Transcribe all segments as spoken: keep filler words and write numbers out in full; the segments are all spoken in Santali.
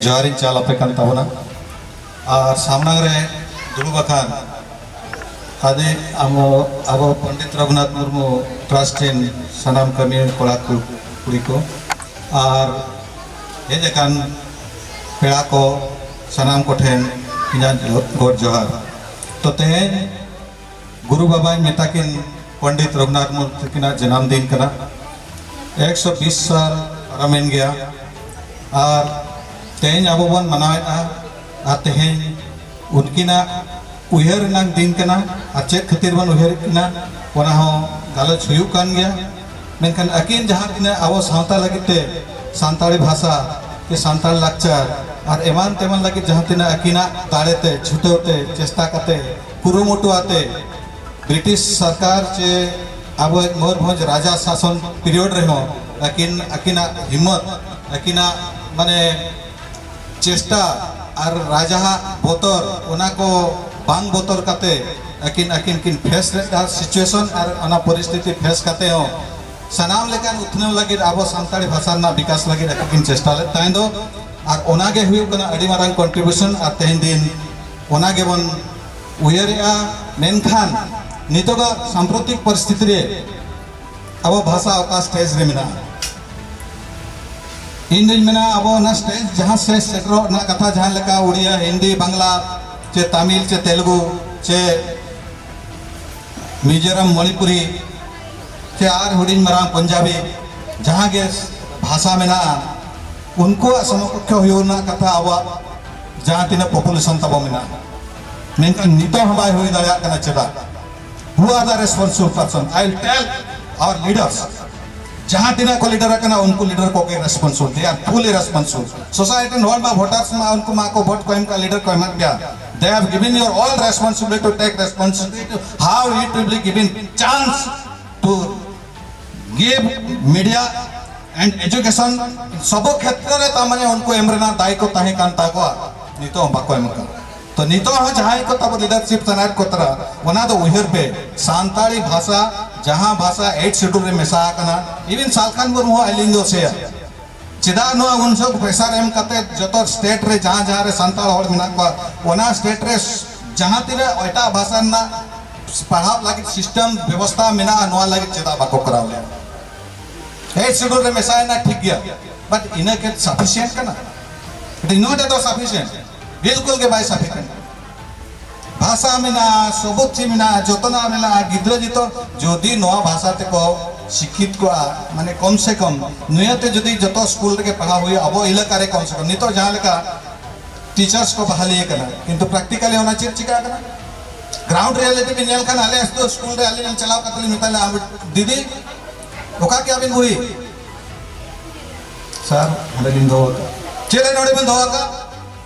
ᱡᱚᱦᱟᱨᱤᱧ ᱪᱟᱞ ᱟᱯᱮ ᱠᱟᱱ ᱛᱟᱵᱚᱱᱟ᱾ ᱟᱨ ᱥᱟᱢᱱᱟᱝ ᱨᱮ ᱫᱩᱲᱩᱵ ᱟᱠᱟᱱ ᱟᱹᱫᱤ ᱟᱵᱚ, ᱟᱵᱚ ᱯᱚᱱᱰᱤᱛ ᱨᱚᱜᱷᱩᱱᱟᱛᱷ ᱢᱩᱨᱢᱩ ᱴᱨᱟᱥᱴ ᱨᱮᱱ ᱥᱟᱱᱟᱢ ᱠᱟᱹᱢᱤ ᱠᱚᱲᱟ ᱠᱩ-, ᱠᱩᱲᱤ ᱠᱚ ᱟᱨ ᱦᱮᱡ ᱟᱠᱟᱱ ᱯᱮᱲᱟ ᱠᱚ, ᱥᱟᱱᱟᱢ ᱠᱚᱴᱷᱮᱱ ᱤᱧᱟᱹᱜ ᱡᱚ-, ᱜᱚᱰ ᱡᱚᱦᱟᱨ᱾ ᱛᱚ, ᱛᱮᱦᱮᱧ ᱜᱩᱨᱩ ᱵᱟᱵᱟᱧ ᱢᱮᱛᱟ ᱠᱤᱱ ᱯᱚᱱᱰᱤᱛ ᱨᱚᱜᱷᱩᱱᱟᱛᱷ ᱢᱩᱨᱢᱩ ᱛᱟᱹᱠᱤᱱᱟᱜ ᱡᱟᱱᱟᱢ ᱫᱤᱱ ᱠᱟᱱᱟ᱾ ᱮᱠᱥᱚ ᱵᱤᱥ ᱥᱟᱞ ᱯᱟᱨᱚᱢᱮᱱ ᱜᱮᱭᱟ᱾ ᱟᱨ ᱛᱮᱦᱮᱧ ᱟᱵᱚ ᱵᱚᱱ ᱢᱟᱱᱟᱣᱮᱫᱼᱟ᱾ ᱟᱨ ᱛᱮᱦᱮᱧ ᱩᱱᱠᱤᱱᱟᱜ ᱩᱭᱦᱟᱹᱨ ᱨᱮᱱᱟᱜ ᱫᱤᱱ ᱠᱟᱱᱟ᱾ ᱟᱨ ᱪᱮᱫ ᱠᱷᱟᱹᱛᱤᱨ ᱵᱚᱱ ᱩᱭᱦᱟᱹᱨᱮᱫ ᱠᱤᱱᱟ, ᱚᱱᱟ ᱦᱚᱸ ᱜᱟᱞᱚᱪ ᱦᱩᱭᱩᱜ ᱠᱟᱱ ᱜᱮᱭᱟ᱾ ᱢᱮᱱᱠᱷᱟᱱ ᱟᱹᱠᱤᱱ ᱡᱟᱦᱟᱸ ᱛᱤᱱᱟᱹᱜ ᱟᱵᱚ ᱥᱟᱶᱛᱟ ᱞᱟᱹᱜᱤᱫ ᱛᱮ, ᱥᱟᱱᱛᱟᱲᱤ ᱵᱷᱟᱥᱟ ᱥᱮ ᱥᱟᱱᱛᱟᱲ ᱞᱟᱠᱪᱟᱨ ᱟᱨ ᱮᱢᱟᱱ ᱛᱮᱢᱟᱱ ᱞᱟᱹᱜᱤᱫ ᱡᱟᱦᱟᱸ ᱛᱤᱱᱟᱹᱜ ᱟᱹᱠᱤᱱᱟᱜ ᱫᱟᱲᱮ ᱛᱮ, ᱪᱷᱩᱴᱟᱹᱣ ᱛᱮ, ᱪᱮᱥᱴᱟ ᱠᱟᱛᱮ, ᱠᱩᱨᱩᱢᱩᱴᱩ ᱟᱛᱮ, ᱵᱨᱤᱴᱤᱥ ᱥᱚᱨᱠᱟᱨ ᱪᱮ ᱟᱵᱚ ᱢᱚᱭᱩᱨᱵᱷᱚᱸᱡᱽ ᱨᱟᱡᱟ ᱥᱟᱥᱚᱱ ᱯᱤᱨᱤᱭᱚᱰ ᱨᱮᱦᱚᱸ ᱟᱹᱠᱤᱱ, ᱟᱹᱠᱤᱱᱟᱜ ᱦᱤᱢᱢᱚᱛ, ᱟᱹᱠᱤᱱᱟᱜ ᱢᱟᱱᱮ ᱪᱮᱥᱴᱟ ᱟᱨ ᱨᱟᱡᱟᱣᱟᱜ ᱵᱚᱛᱚᱨ, ᱚᱱᱟ ᱠᱚ ᱵᱟᱝ ᱵᱚᱛᱚᱨ ᱠᱟᱛᱮ ᱟᱹᱠᱤᱱ, ᱟᱹᱠᱤᱱ ᱠᱤᱱ ᱯᱷᱮᱥ ᱞᱮᱫᱟ ᱥᱤᱪᱩᱭᱮᱥᱚᱱ ᱟᱨ ᱚᱱᱟ ᱯᱚᱨᱤᱥᱛᱷᱤᱛᱤ ᱯᱷᱮᱥ ᱠᱟᱛᱮ ᱦᱚᱸ ᱥᱟᱱᱟᱢ ᱞᱮᱠᱟᱱ ᱩᱛᱱᱟᱹᱣ ᱞᱟᱹᱜᱤᱫ, ᱟᱵᱚ ᱥᱟᱱᱛᱟᱲᱤ ᱵᱷᱟᱥᱟ ᱨᱮᱱᱟᱜ ᱵᱤᱠᱟᱥ ᱞᱟᱹᱜᱤᱫ ᱟᱹᱠᱤᱱ ᱠᱤᱱ ᱪᱮᱥᱴᱟ ᱞᱮᱫ ᱛᱟᱦᱮᱸ ᱫᱚ᱾ ᱟᱨ ᱚᱱᱟ ᱜᱮ ᱦᱩᱭᱩᱜ ᱠᱟᱱᱟ ᱟᱹᱰᱤ ᱢᱟᱨᱟᱝ ᱠᱚᱱᱴᱨᱤᱵᱤᱭᱩᱥᱚᱱ᱾ ᱟᱨ ᱛᱮᱦᱮᱧ ᱫᱤᱱ ᱚᱱᱟ ᱜᱮᱵᱚᱱ ᱩᱭᱦᱟᱹᱨᱮᱜᱼᱟ᱾ ᱢᱮᱱᱠᱷᱟᱱ ᱱᱤᱛᱚᱜᱟᱜ ᱥᱟᱢᱯᱨᱚᱛᱤᱠ ᱯᱚᱨᱤᱥᱛᱷᱤᱛᱤ ᱨᱮ ᱟᱵᱚ ᱵᱷᱟᱥᱟ ᱚᱠᱟ ᱥᱴᱮᱡᱽ ᱨᱮ ᱢᱮᱱᱟᱜᱼᱟ? ᱤᱧ ᱫᱩᱧ ᱢᱮᱱᱟ, ᱟᱵᱚ ᱚᱱᱟ ᱥᱴᱮᱡᱽ ᱡᱟᱦᱟᱸ ᱥᱮ ᱥᱮᱴᱮᱨᱚᱜ ᱨᱮᱱᱟᱜ ᱠᱟᱛᱷᱟ, ᱡᱟᱦᱟᱸ ᱞᱮᱠᱟ ᱩᱲᱤᱭᱟ, ᱦᱤᱱᱫᱤ, ᱵᱟᱝᱞᱟ, ᱪᱮ ᱛᱟᱢᱤᱞ, ᱪᱮ ᱛᱮᱞᱮᱜᱩ, ᱪᱮ ᱢᱤᱡᱳᱨᱟᱢ, ᱢᱚᱬᱤᱯᱩᱨᱤ, ᱪᱮ ᱟᱨ ᱦᱩᱰᱤᱧ ᱢᱟᱨᱟᱝ ᱯᱚᱧᱡᱟᱵᱤ, ᱡᱟᱦᱟᱸ ᱜᱮ ᱵᱷᱟᱥᱟ ᱢᱮᱱᱟᱜᱼᱟ, ᱩᱱᱠᱩᱣᱟᱜ ᱥᱚᱢᱚᱠᱚᱠᱠᱷᱚ ᱦᱩᱭᱩᱜ ᱨᱮᱱᱟᱜ ᱠᱟᱛᱷᱟ ᱟᱵᱚᱣᱟᱜ ᱡᱟᱦᱟᱸ ᱛᱤᱱᱟᱹᱜ ᱯᱚᱯᱩᱞᱮᱥᱚᱱ ᱛᱟᱵᱚ ᱢᱮᱱᱟᱜᱼᱟ᱾ ᱢᱮᱱᱠᱷᱟᱱ ᱱᱤᱛᱚᱜ ᱦᱚᱸ ᱵᱟᱭ ᱦᱩᱭ ᱫᱟᱲᱮᱭᱟᱜ ᱠᱟᱱᱟ᱾ ᱪᱮᱫᱟᱜ? Who are the responsible person? I will tell our leaders. ᱡᱟᱦᱟᱸ ᱛᱤᱱᱟᱹᱜ ᱠᱚ ᱞᱤᱰᱟᱨ ᱟᱠᱟᱱᱟ, ᱩᱱᱠᱩ ᱞᱤᱰᱟᱨ ᱠᱚᱜᱮ ᱨᱮᱥᱯᱚᱱᱥᱤᱵᱤᱞ, they are fully responsible. Society ᱨᱮᱱ ᱦᱚᱲ ᱢᱟ, ᱵᱷᱳᱴᱟᱨᱥ ᱢᱟ, ᱩᱱᱠᱩ ᱢᱟ ᱠᱚ ᱵᱷᱳᱴ ᱠᱚ ᱮᱢ ᱠᱟᱜ, ᱞᱤᱰᱟᱨ ᱠᱚ ᱮᱢᱟᱜ ᱯᱮᱭᱟ᱾ They have given your all responsibility to take responsibility to how it will be given chance to give media and education. ᱥᱚᱵᱚ ᱠᱷᱮᱛᱨᱚ ᱨᱮ ᱛᱟᱨ ᱢᱟᱱᱮ ᱩᱱᱠᱩ ᱮᱢ ᱨᱮᱱᱟᱜ ᱫᱟᱭ ᱠᱚ ᱛᱟᱦᱮᱸ ᱠᱟᱱ ᱛᱟᱠᱚᱣᱟ, ᱱᱤᱛᱚᱜ ᱦᱚᱸ ᱵᱟᱠᱚ ᱮᱢ ᱠᱟᱱᱟ᱾ ᱛᱚ ᱱᱤᱛᱚᱜ ᱦᱚᱸ ᱡᱟᱦᱟᱸᱭ ᱠᱚ ᱛᱟᱵᱚ ᱞᱤᱰᱟᱨᱥᱤᱯ ᱥᱟᱱᱟᱭᱮᱫ ᱠᱚ ᱛᱟᱨᱟ, ᱚᱱᱟ ᱫᱚ ᱩᱭᱦᱟᱹᱨ ᱯᱮ, ᱥᱟᱱᱛᱟᱲᱤ ᱵᱷᱟᱥᱟ, ᱡᱟᱦᱟᱸ ᱵᱷᱟᱥᱟ ᱮᱭᱤᱴ ᱥᱤᱰᱩᱞ ᱨᱮ ᱢᱮᱥᱟ ᱟᱠᱟᱱᱟ, ᱤᱵᱷᱤᱱ ᱥᱟᱞᱠᱷᱟᱱ ᱢᱩᱨᱢᱩ ᱦᱚᱸ ᱟᱹᱞᱤᱧ ᱫᱚ ᱥᱮᱭᱟ ᱪᱮᱫᱟᱜ ᱱᱚᱣᱟ ᱩᱱ ᱡᱚᱦᱚᱜ ᱯᱨᱮᱥᱟᱨ ᱮᱢ ᱠᱟᱛᱮ ᱡᱚᱛᱚ ᱥᱴᱮᱴ ᱨᱮ ᱡᱟᱦᱟᱸ ᱡᱟᱦᱟᱸ ᱨᱮ ᱥᱟᱱᱛᱟᱲ ᱦᱚᱲ ᱢᱮᱱᱟᱜ ᱠᱚᱣᱟ, ᱚᱱᱟ ᱥᱴᱮᱴ ᱨᱮ ᱡᱟᱦᱟᱸ ᱛᱤᱱᱟᱹᱜ ᱮᱴᱟᱜ ᱵᱷᱟᱥᱟ ᱨᱮᱱᱟᱜ ᱯᱟᱲᱦᱟᱣ ᱞᱟᱹᱜᱤᱫ ᱥᱤᱥᱴᱮᱢ ᱵᱮᱵᱚᱥᱛᱷᱟ ᱢᱮᱱᱟᱜᱼᱟ, ᱱᱚᱣᱟ ᱞᱟᱹᱜᱤᱫ ᱪᱮᱫᱟᱜ ᱵᱟᱠᱚ ᱠᱚᱨᱟᱣ ᱞᱮᱫᱟ? ᱮᱭᱤᱴ ᱥᱤᱰᱩᱞ ᱨᱮ ᱢᱮᱥᱟᱭᱮᱱᱟ, ᱴᱷᱤᱠ ᱜᱮᱭᱟ, ᱵᱟᱴ ᱤᱱᱟᱹ ᱠᱮ ᱥᱟᱯᱷᱤᱥᱤᱭᱮᱱᱴ ᱠᱟᱱᱟ? ᱱᱚᱣᱟ ᱫᱚ ᱥᱟᱯᱷᱤᱥᱤᱭᱮᱱᱴ ᱵᱤᱞᱠᱩᱞ ᱜᱮ ᱵᱟᱭ ᱥᱟᱯᱷᱤᱥᱤᱭᱮᱱᱴ ᱠᱟᱱᱟ᱾ ᱵᱷᱟᱥᱟ ᱢᱮᱱᱟᱜᱼᱟ, ᱥᱚᱵᱩᱡ ᱪᱮᱫ ᱢᱮᱱᱟᱜᱼᱟ, ᱡᱚᱛᱚᱱᱟᱜ ᱢᱮᱱᱟᱜᱼᱟ᱾ ᱜᱤᱫᱽᱨᱟᱹ ᱡᱚᱛᱚ ᱡᱩᱫᱤ ᱱᱚᱣᱟ ᱵᱷᱟᱥᱟ ᱛᱮᱠᱚ ᱥᱤᱠᱠᱷᱤᱛ ᱠᱚᱜᱼᱟ, ᱢᱟᱱᱮ ᱠᱚᱢ ᱥᱮ ᱠᱚᱢ ᱱᱤᱭᱟᱹᱛᱮ ᱡᱩᱫᱤ ᱡᱚᱛᱚ ᱥᱠᱩᱞ ᱨᱮᱜᱮ ᱯᱟᱲᱦᱟᱣ ᱦᱩᱭᱩᱜᱼᱟ, ᱟᱵᱚ ᱮᱞᱟᱠᱟ ᱨᱮ ᱠᱚᱢ ᱥᱮ ᱠᱚᱢ ᱱᱤᱛᱚᱜ ᱡᱟᱦᱟᱸ ᱞᱮᱠᱟ ᱴᱤᱪᱟᱨᱥ ᱠᱚ ᱵᱟᱦᱟᱞᱤ ᱟᱠᱟᱱᱟ, ᱠᱤᱱᱛᱩ ᱯᱨᱮᱠᱴᱤᱠᱟᱞᱤ ᱚᱱᱟ ᱪᱮᱫ ᱪᱤᱠᱟ ᱟᱠᱟᱱᱟ? ᱜᱨᱟᱣᱩᱱᱰ ᱨᱤᱭᱟᱞᱤᱴᱤ ᱵᱤᱱ ᱧᱮᱞ ᱠᱷᱟᱱ, ᱟᱞᱮ ᱟᱹᱛᱩ ᱥᱠᱩᱞ ᱨᱮ ᱟᱹᱞᱤᱧ ᱞᱤᱧ ᱪᱟᱞᱟᱣ ᱠᱟᱛᱮ ᱞᱤᱧ ᱢᱮᱛᱟ ᱞᱮᱭᱟ, "ᱫᱤᱫᱤ, ᱚᱠᱟ ᱠᱮᱜᱼᱟ ᱵᱤᱱ ᱵᱳᱭ?" "ᱥᱟᱨ, ᱦᱟᱸᱰᱮ ᱞᱤᱧ ᱫᱚᱦᱚ ᱟᱠᱟᱫ᱾" "ᱪᱮᱫ ᱞᱟᱹᱜᱤᱫ ᱱᱚᱰᱮ ᱵᱤᱱ ᱫᱚᱦᱚ ᱟᱠᱟᱫ?"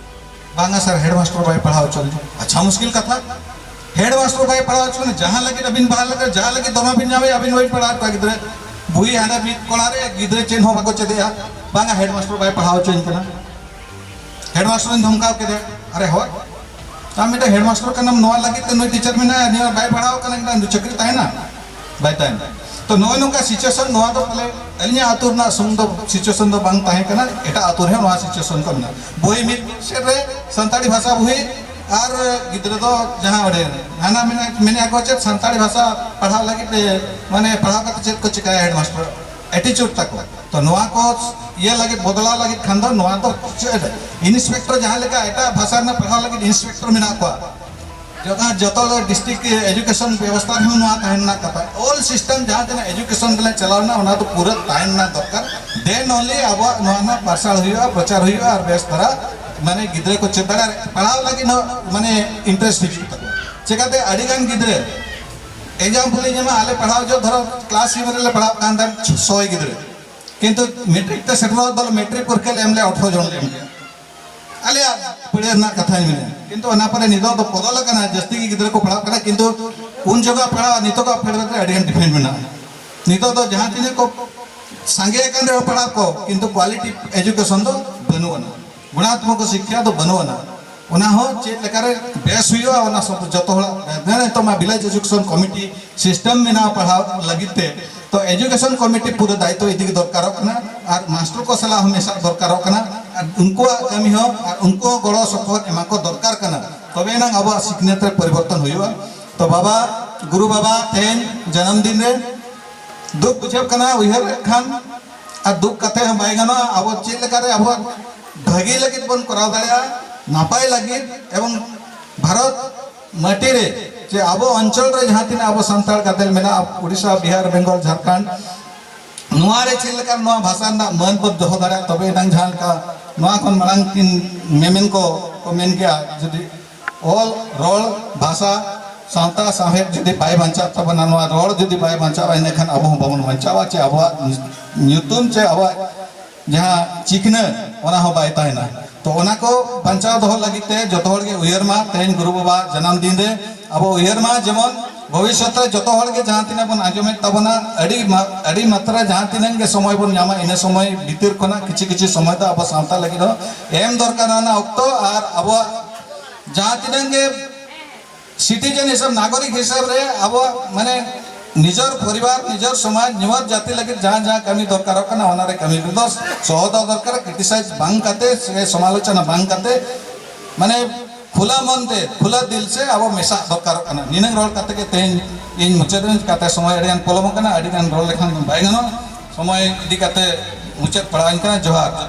"ᱵᱟᱝᱟ ᱥᱟᱨ, ᱦᱮᱰᱢᱟᱥᱴᱟᱨ ᱵᱟᱭ ᱯᱟᱲᱦᱟᱣ ᱦᱚᱪᱚ ᱞᱤᱧᱟ᱾" ᱟᱪᱪᱷᱟ, ᱢᱩᱥᱠᱤᱞ ᱠᱟᱛᱷᱟ, ᱦᱮᱰᱢᱟᱥᱴᱟᱨ ᱵᱟᱭ ᱯᱟᱲᱦᱟᱣ ᱦᱚᱪᱚ ᱞᱤᱧᱟ, ᱡᱟᱦᱟᱸ ᱞᱟᱹᱜᱤᱫ ᱟᱹᱵᱤᱱ ᱵᱟᱦᱟᱞ ᱞᱮᱠᱟ, ᱡᱟᱦᱟᱸ ᱞᱟᱹᱜᱤᱫ ᱫᱚᱨᱢᱟ ᱵᱤᱱ ᱧᱟᱢᱮᱫ, ᱟᱹᱵᱤᱱ ᱵᱟᱹᱵᱤᱱ ᱯᱟᱲᱦᱟᱣ ᱠᱚᱣᱟ ᱜᱤᱫᱽᱨᱟᱹ᱾ ᱵᱩᱦᱤ ᱦᱟᱸᱰᱮ ᱢᱤᱫ ᱠᱚᱬᱟ ᱨᱮ, ᱜᱤᱫᱽᱨᱟᱹ ᱪᱮᱫ ᱦᱚᱸ ᱵᱟᱠᱚ ᱪᱮᱫ ᱮᱜᱼᱟ᱾ ᱵᱟᱝᱟ, ᱦᱮᱰᱢᱟᱥᱴᱟᱨ ᱵᱟᱭ ᱯᱟᱲᱦᱟᱣ ᱦᱚᱪᱚᱧ ᱠᱟᱱᱟ, ᱦᱮᱰᱢᱟᱥᱴᱟᱨ ᱤᱧ ᱫᱷᱚᱢᱠᱟᱣ ᱠᱮᱫᱮᱭᱟ᱾ ᱟᱨᱮ ᱦᱚᱲ, ᱟᱢ ᱢᱤᱫᱴᱟᱝ ᱦᱮᱰᱢᱟᱥᱴᱟᱨ ᱠᱟᱱᱟᱢ, ᱱᱚᱣᱟ ᱞᱟᱹᱜᱤᱫ ᱛᱮ ᱱᱩᱭ ᱴᱤᱪᱟᱨ ᱢᱮᱱᱟᱭᱟ, ᱱᱩᱭ ᱵᱟᱭ ᱯᱟᱲᱦᱟᱣ ᱠᱟᱱᱟ, ᱢᱤᱫᱴᱟᱝ ᱪᱟᱹᱠᱨᱤ ᱛᱟᱦᱮᱱᱟ? ᱵᱟᱭ ᱛᱟᱦᱮᱱᱟ᱾ ᱛᱚ ᱱᱚᱜᱼᱚᱭ ᱱᱚᱝᱠᱟ ᱥᱤᱪᱩᱭᱮᱥᱚᱱ, ᱱᱚᱣᱟ ᱫᱚ ᱯᱟᱞᱮ ᱟᱹᱞᱤᱧᱟᱜ ᱟᱹᱛᱩ ᱨᱮᱱᱟᱜ ᱥᱩᱢᱩᱝ ᱫᱚ ᱥᱤᱪᱩᱭᱮᱥᱚᱱ ᱫᱚ ᱵᱟᱝ ᱛᱟᱦᱮᱸ ᱠᱟᱱᱟ, ᱮᱴᱟᱜ ᱟᱹᱛᱩ ᱨᱮᱦᱚᱸ ᱱᱚᱣᱟ ᱥᱤᱪᱩᱭᱮᱥᱚᱱ ᱠᱚ ᱢᱮᱱᱟᱜᱼᱟ᱾ ᱵᱳᱭ ᱢᱤᱫ ᱥᱮᱫ ᱨᱮ ᱥᱟᱱᱛᱟᱲᱤ ᱵᱷᱟᱥᱟ ᱵᱳᱭ ᱟᱨ ᱜᱤᱫᱽᱨᱟᱹ ᱫᱚ ᱡᱟᱦᱟᱸ ᱚᱸᱰᱮ ᱦᱟᱱᱟ ᱢᱮᱱᱟ, ᱢᱮᱱᱮᱫᱼᱟ ᱠᱚ ᱪᱮᱫ ᱥᱟᱱᱛᱟᱲᱤ ᱵᱷᱟᱥᱟ ᱯᱟᱲᱦᱟᱣ ᱞᱟᱹᱜᱤᱫ ᱛᱮ, ᱢᱟᱱᱮ ᱯᱟᱲᱦᱟᱣ ᱠᱟᱛᱮ ᱪᱮᱫ ᱠᱚ ᱪᱤᱠᱟᱹᱭᱟ ᱦᱮᱰᱢᱟᱥᱴᱟᱨ, ᱮᱴᱤᱪᱩᱰ ᱛᱟᱠᱚ᱾ ᱛᱚ ᱱᱚᱣᱟ ᱠᱚ ᱤᱭᱟᱹ ᱞᱟᱹᱜᱤᱫ, ᱵᱚᱫᱞᱟᱣ ᱞᱟᱹᱜᱤᱫ ᱠᱷᱟᱱ ᱫᱚ ᱱᱚᱣᱟ ᱫᱚ ᱪᱮᱫ ᱤᱱᱥᱯᱮᱠᱴᱚᱨ ᱡᱟᱦᱟᱸ ᱞᱮᱠᱟ ᱮᱴᱟᱜ ᱵᱷᱟᱥᱟ ᱨᱮᱱᱟᱜ ᱯᱟᱲᱦᱟᱣ ᱞᱟᱹᱜᱤᱫ ᱤᱱᱥᱯᱮᱠᱴᱚᱨ ᱢᱮᱱᱟᱜ ᱠᱚᱣᱟ, ᱡᱚᱛᱚ, ᱡᱚᱛᱚ ᱰᱤᱥᱴᱨᱤᱠᱴ ᱮᱡᱩᱠᱮᱥᱚᱱ ᱵᱮᱵᱚᱥᱛᱷᱟ ᱨᱮᱦᱚᱸ ᱱᱚᱣᱟ ᱛᱟᱦᱮᱸ ᱨᱮᱱᱟᱜ ᱠᱟᱛᱷᱟ᱾ ᱚᱞ ᱥᱤᱥᱴᱮᱢ ᱡᱟᱦᱟᱸ ᱛᱤᱱᱟᱹᱜ ᱮᱡᱩᱠᱮᱥᱚᱱ ᱨᱮᱞᱮ ᱪᱟᱞᱟᱣ ᱞᱮᱱᱟ, ᱚᱱᱟ ᱫᱚ ᱯᱩᱨᱟᱹ ᱛᱟᱦᱮᱸ ᱨᱮᱱᱟᱜ ᱫᱚᱨᱠᱟᱨ᱾ Then only ᱟᱵᱚᱣᱟᱜ ᱱᱚᱣᱟ ᱨᱮᱱᱟᱜ ᱯᱟᱨᱥᱟᱞ ᱦᱩᱭᱩᱜᱼᱟ, ᱯᱨᱚᱪᱟᱨ ᱦᱩᱭᱩᱜᱼᱟ, ᱟᱨ ᱵᱮᱥ ᱫᱷᱟᱨᱟ ᱢᱟᱱᱮ ᱜᱤᱫᱽᱨᱟᱹ ᱠᱚ ᱪᱮᱫ ᱫᱟᱲᱮᱭᱟᱜᱼᱟ, ᱯᱟᱲᱦᱟᱣ ᱞᱟᱹᱜᱤᱫ ᱦᱚᱸ ᱢᱟᱱᱮ ᱤᱱᱴᱟᱨᱮᱥᱴ ᱦᱤᱡᱩᱜ ᱛᱟᱠᱚᱣᱟ᱾ ᱪᱮᱠᱟᱛᱮ ᱟᱹᱰᱤ ᱜᱟᱱ ᱜᱤᱫᱽᱨᱟᱹ, ᱮᱠᱡᱟᱢᱯᱚᱞ ᱤᱧ ᱮᱢᱟ, ᱟᱞᱮ ᱯᱟᱲᱦᱟᱣ ᱡᱚᱦᱚᱜ ᱫᱷᱚᱨᱚ ᱠᱞᱟᱥ ᱥᱤᱵᱷᱮᱱ ᱨᱮᱞᱮ ᱯᱟᱲᱦᱟᱣ ᱠᱟᱱ ᱛᱟᱦᱮᱸᱫ ᱥᱚᱭ ᱜᱤᱫᱽᱨᱟᱹ, ᱠᱤᱱᱛᱩ ᱢᱮᱴᱨᱤᱠ ᱛᱮ ᱥᱮᱴᱮᱨᱚᱜ ᱫᱚ ᱢᱮᱴᱨᱤᱠ ᱯᱚᱨᱤᱠᱠᱷᱟ ᱞᱮ ᱮᱢ ᱞᱮᱭᱟ, ᱟᱴᱷᱨᱚ ᱡᱚᱱ ᱞᱮ ᱮᱢ ᱞᱮᱭᱟ᱾ ᱟᱞᱮᱭᱟᱜ ᱯᱤᱲᱟᱹ ᱨᱮᱱᱟᱜ ᱠᱟᱛᱷᱟᱧ ᱢᱮᱱᱟ, ᱠᱤᱱᱛᱩ ᱚᱱᱟ ᱯᱚᱨᱮ ᱱᱤᱛᱚᱜ ᱫᱚ ᱵᱚᱫᱚᱞ ᱟᱠᱟᱱᱟ, ᱡᱟᱹᱥᱛᱤ ᱜᱮ ᱜᱤᱫᱽᱨᱟᱹ ᱠᱚ ᱯᱟᱲᱦᱟᱜ ᱠᱟᱱᱟ, ᱠᱤᱱᱛᱩ ᱩᱱ ᱡᱚᱠᱷᱚᱱ ᱯᱟᱲᱦᱟᱣ ᱱᱤᱛᱚᱜᱟᱜ ᱯᱷᱮᱰᱟᱛ ᱨᱮ ᱟᱹᱰᱤ ᱜᱟᱱ ᱰᱤᱯᱷᱟᱨᱮᱱᱴ ᱢᱮᱱᱟᱜᱼᱟ᱾ ᱱᱤᱛᱚᱜ ᱫᱚ ᱡᱟᱦᱟᱸ ᱛᱤᱱᱟᱹᱜ ᱠᱚ ᱥᱟᱸᱜᱮ ᱟᱠᱟᱱ ᱨᱮᱦᱚᱸ ᱯᱟᱲᱦᱟᱜ ᱠᱚ, ᱠᱤᱱᱛᱩ ᱠᱣᱟᱞᱤᱴᱤ ᱮᱡᱩᱠᱮᱥᱚᱱ ᱫᱚ ᱵᱟᱹᱱᱩᱜ ᱟᱱᱟ, ᱜᱩᱬᱟᱛᱢᱚᱠ ᱥᱤᱠᱠᱷᱟ ᱫᱚ ᱵᱟᱹᱱᱩᱜ ᱟᱱᱟ᱾ ᱚᱱᱟ ᱦᱚᱸ ᱪᱮᱫ ᱞᱮᱠᱟᱨᱮ ᱵᱮᱥ ᱦᱩᱭᱩᱜᱼᱟ, ᱚᱱᱟ ᱥᱚᱵ ᱡᱚᱛᱚ ᱦᱚᱲᱟᱜ, ᱱᱤᱛᱚᱜ ᱢᱟ ᱵᱷᱤᱞᱮᱡᱽ ᱮᱡᱩᱠᱮᱥᱚᱱ ᱠᱚᱢᱤᱴᱤ ᱥᱤᱥᱴᱮᱢ ᱢᱮᱱᱟᱜᱼᱟ ᱯᱟᱲᱦᱟᱣ ᱞᱟᱹᱜᱤᱫ ᱛᱮ, ᱛᱚ education committee ᱯᱩᱨᱟᱹ ᱫᱟᱭᱤᱛᱛᱚ ᱤᱫᱤ ᱜᱮ ᱫᱚᱨᱠᱟᱨᱚᱜ ᱠᱟᱱᱟ, ᱟᱨ ᱢᱟᱥᱴᱟᱨ ᱠᱚ ᱥᱟᱞᱟᱜ ᱦᱚᱸ ᱢᱮᱥᱟᱜ ᱫᱚᱨᱠᱟᱨᱚᱜ ᱠᱟᱱᱟ, ᱟᱨ ᱩᱱᱠᱩᱣᱟᱜ ᱠᱟᱹᱢᱤ ᱦᱚᱸ ᱟᱨ ᱩᱱᱠᱩ ᱦᱚᱸ ᱜᱚᱲᱚ ᱥᱚᱯᱚᱦᱚᱫ ᱮᱢᱟ ᱠᱚ ᱫᱚᱨᱠᱟᱨ ᱠᱟᱱᱟ, ᱛᱚᱵᱮ ᱮᱱᱟᱝ ᱟᱵᱚᱣᱟᱜ ᱥᱤᱠᱷᱱᱟᱹᱛ ᱨᱮ ᱯᱚᱨᱤᱵᱚᱨᱛᱚᱱ ᱦᱩᱭᱩᱜᱼᱟ᱾ ᱛᱚ ᱵᱟᱵᱟ, ᱜᱩᱨᱩ ᱵᱟᱵᱟ ᱛᱮᱦᱮᱧ ᱡᱟᱱᱟᱢ ᱫᱤᱱ ᱨᱮ ᱫᱩᱠ ᱵᱩᱡᱷᱟᱹᱜ ᱠᱟᱱᱟ ᱩᱭᱦᱟᱹᱨ ᱞᱮᱠᱷᱟᱱ, ᱟᱨ ᱫᱩᱠ ᱠᱟᱛᱮ ᱦᱚᱸ ᱵᱟᱭ ᱜᱟᱱᱚᱜᱼᱟ᱾ ᱟᱵᱚ ᱪᱮᱫ ᱞᱮᱠᱟᱨᱮ ᱟᱵᱚᱣᱟᱜ ᱵᱷᱟᱹᱜᱤ ᱞᱟᱹᱜᱤᱫ ᱵᱚᱱ ᱠᱚᱨᱟᱣ ᱫᱟᱲᱮᱭᱟᱜᱼᱟ, ᱱᱟᱯᱟᱭ ᱞᱟᱹᱜᱤᱫ, ᱮᱵᱚᱝ ᱵᱷᱟᱨᱚᱛ ᱢᱟᱹᱴᱤ ᱨᱮ ᱪᱮ ᱟᱵᱚ ᱚᱧᱪᱚᱞ ᱨᱮ ᱡᱟᱦᱟᱸ ᱛᱤᱱᱟᱹᱜ ᱟᱵᱚ ᱥᱟᱱᱛᱟᱲ ᱜᱟᱫᱮᱞ ᱢᱮᱱᱟᱜᱼᱟ, ᱩᱲᱤᱥᱥᱟ, ᱵᱤᱦᱟᱨ, ᱵᱮᱝᱜᱚᱞ, ᱡᱷᱟᱲᱠᱷᱚᱸᱰ, ᱱᱚᱣᱟ ᱨᱮ ᱪᱮᱫ ᱞᱮᱠᱟ ᱱᱚᱣᱟ ᱵᱷᱟᱥᱟ ᱨᱮᱱᱟᱜ ᱢᱟᱹᱱ ᱵᱚᱱ ᱫᱚᱦᱚ ᱫᱟᱲᱮᱭᱟᱜᱼᱟ, ᱛᱚᱵᱮ ᱮᱱᱟᱝ ᱡᱟᱦᱟᱸ ᱞᱮᱠᱟ ᱱᱚᱣᱟ ᱠᱷᱚᱱ ᱢᱟᱲᱟᱝ ᱠᱤᱱ ᱢᱮᱢᱮᱱ ᱠᱚ ᱠᱚ ᱢᱮᱱ ᱠᱮᱜᱼᱟ, ᱡᱩᱫᱤ ᱚᱞ, ᱨᱚᱲ, ᱵᱷᱟᱥᱟ, ᱥᱟᱶᱛᱟ, ᱥᱟᱶᱦᱮᱫ ᱡᱩᱫᱤ ᱵᱟᱭ ᱵᱟᱧᱪᱟᱜ ᱛᱟᱵᱚᱱᱟ, ᱱᱚᱣᱟ ᱨᱚᱲ ᱡᱩᱫᱤ ᱵᱟᱭ ᱵᱟᱧᱪᱟᱜᱼᱟ, ᱤᱱᱟᱹᱠᱷᱟᱱ ᱟᱵᱚ ᱦᱚᱸ ᱵᱟᱵᱚᱱ ᱵᱟᱧᱪᱟᱣᱟ, ᱪᱮ ᱟᱵᱚᱣᱟᱜ ᱧᱩᱛᱩᱢ ᱪᱮ ᱟᱵᱚᱣᱟᱜ ᱡᱟᱦᱟᱸ ᱪᱤᱠᱷᱱᱟᱹ, ᱚᱱᱟ ᱦᱚᱸ ᱵᱟᱭ ᱛᱟᱦᱮᱱᱟ᱾ ᱛᱚ ᱚᱱᱟ ᱠᱚ ᱵᱟᱧᱪᱟᱣ ᱫᱚᱦᱚ ᱞᱟᱹᱜᱤᱫ ᱛᱮ ᱡᱚᱛᱚ ᱦᱚᱲ ᱜᱮ ᱩᱭᱦᱟᱹᱨ ᱢᱟ, ᱛᱮᱦᱮᱧ ᱜᱩᱨᱩ ᱵᱟᱵᱟ ᱡᱟᱱᱟᱢ ᱫᱤᱱ ᱨᱮ ᱟᱵᱚ ᱩᱭᱦᱟᱹᱨ ᱢᱟ, ᱡᱮᱢᱚᱱ ᱵᱷᱚᱵᱤᱥᱥᱚᱛ ᱨᱮ ᱡᱚᱛᱚ ᱦᱚᱲ ᱜᱮ ᱡᱟᱦᱟᱸ ᱛᱤᱱᱟᱹᱜ ᱵᱚᱱ ᱟᱸᱡᱚᱢᱮᱫ ᱛᱟᱵᱚᱱᱟ, ᱟᱹᱰᱤ ᱢᱟ-, ᱟᱹᱰᱤ ᱢᱟᱛᱨᱟ ᱡᱟᱦᱟᱸ ᱛᱤᱱᱟᱹᱜ ᱜᱮ ᱥᱚᱢᱚᱭ ᱵᱚᱱ ᱧᱟᱢᱟ, ᱤᱱᱟᱹ ᱥᱚᱢᱚᱭ ᱵᱷᱤᱛᱤᱨ ᱠᱷᱚᱱᱟᱜ ᱠᱤᱪᱷᱩ ᱠᱤᱪᱷᱩ ᱥᱚᱢᱚᱭ ᱫᱚ ᱟᱵᱚ ᱥᱟᱶᱛᱟ ᱞᱟᱹᱜᱤᱫ ᱦᱚᱸ ᱮᱢ ᱫᱚᱨᱠᱟᱨ ᱚᱱᱟ ᱚᱠᱛᱚ, ᱟᱨ ᱟᱵᱚᱣᱟᱜ ᱡᱟᱦᱟᱸ ᱛᱤᱱᱟᱹᱜ ᱜᱮ citizen ᱦᱤᱥᱟᱹᱵ, ᱱᱟᱜᱚᱨᱤᱠ ᱦᱤᱥᱟᱹᱵ ᱨᱮ ᱟᱵᱚᱣᱟᱜ ᱢᱟᱱᱮ ᱱᱤᱡᱚᱨ ᱯᱚᱨᱤᱵᱟᱨ, ᱱᱤᱡᱚᱨ ᱥᱚᱢᱟᱡᱽ, ᱱᱤᱡᱚᱨ ᱡᱟᱹᱛᱤ ᱞᱟᱹᱜᱤᱫ ᱡᱟᱦᱟᱸ ᱡᱟᱦᱟᱸ ᱠᱟᱹᱢᱤ ᱫᱚᱨᱠᱟᱨᱚᱜ ᱠᱟᱱᱟ, ᱚᱱᱟ ᱨᱮ ᱠᱟᱹᱢᱤ ᱨᱮᱫᱚ ᱥᱚᱦᱚᱫᱚᱜ ᱫᱚᱨᱠᱟᱨ, criticize ᱵᱟᱝ ᱠᱟᱛᱮ ᱥᱮ ᱥᱚᱢᱟᱞᱳᱪᱚᱱᱟ ᱵᱟᱝ ᱠᱟᱛᱮ, ᱢᱟᱱᱮ ᱠᱷᱩᱞᱟ ᱢᱚᱱ ᱛᱮ, ᱠᱷᱩᱞᱟ ᱫᱤᱞ ᱥᱮ ᱟᱵᱚ ᱢᱮᱥᱟᱜ ᱫᱚᱨᱠᱟᱨᱚᱜ ᱠᱟᱱᱟ᱾ ᱱᱤᱱᱟᱹᱝ ᱨᱚᱲ ᱠᱟᱛᱮ ᱜᱮ ᱛᱮᱦᱮᱧ ᱤᱧ ᱢᱩᱪᱟᱹᱫ ᱨᱮᱧ ᱠᱟᱛᱮ, ᱥᱚᱢᱚᱭ ᱟᱹᱰᱤ ᱜᱟᱱ ᱯᱚᱞᱚᱢ ᱟᱠᱟᱱᱟ, ᱟᱹᱰᱤ ᱜᱟᱱ ᱨᱚᱲ ᱞᱮᱠᱷᱟᱱ ᱵᱟᱭ ᱜᱟᱱᱚᱜᱼᱟ᱾ ᱥᱚᱢᱚᱭ ᱤᱫᱤ ᱠᱟᱛᱮ ᱢᱩᱪᱟᱹᱫ ᱯᱟᱲᱟᱣ ᱟᱹᱧ ᱠᱟᱱᱟ᱾ ᱡᱚᱦᱟᱨ᱾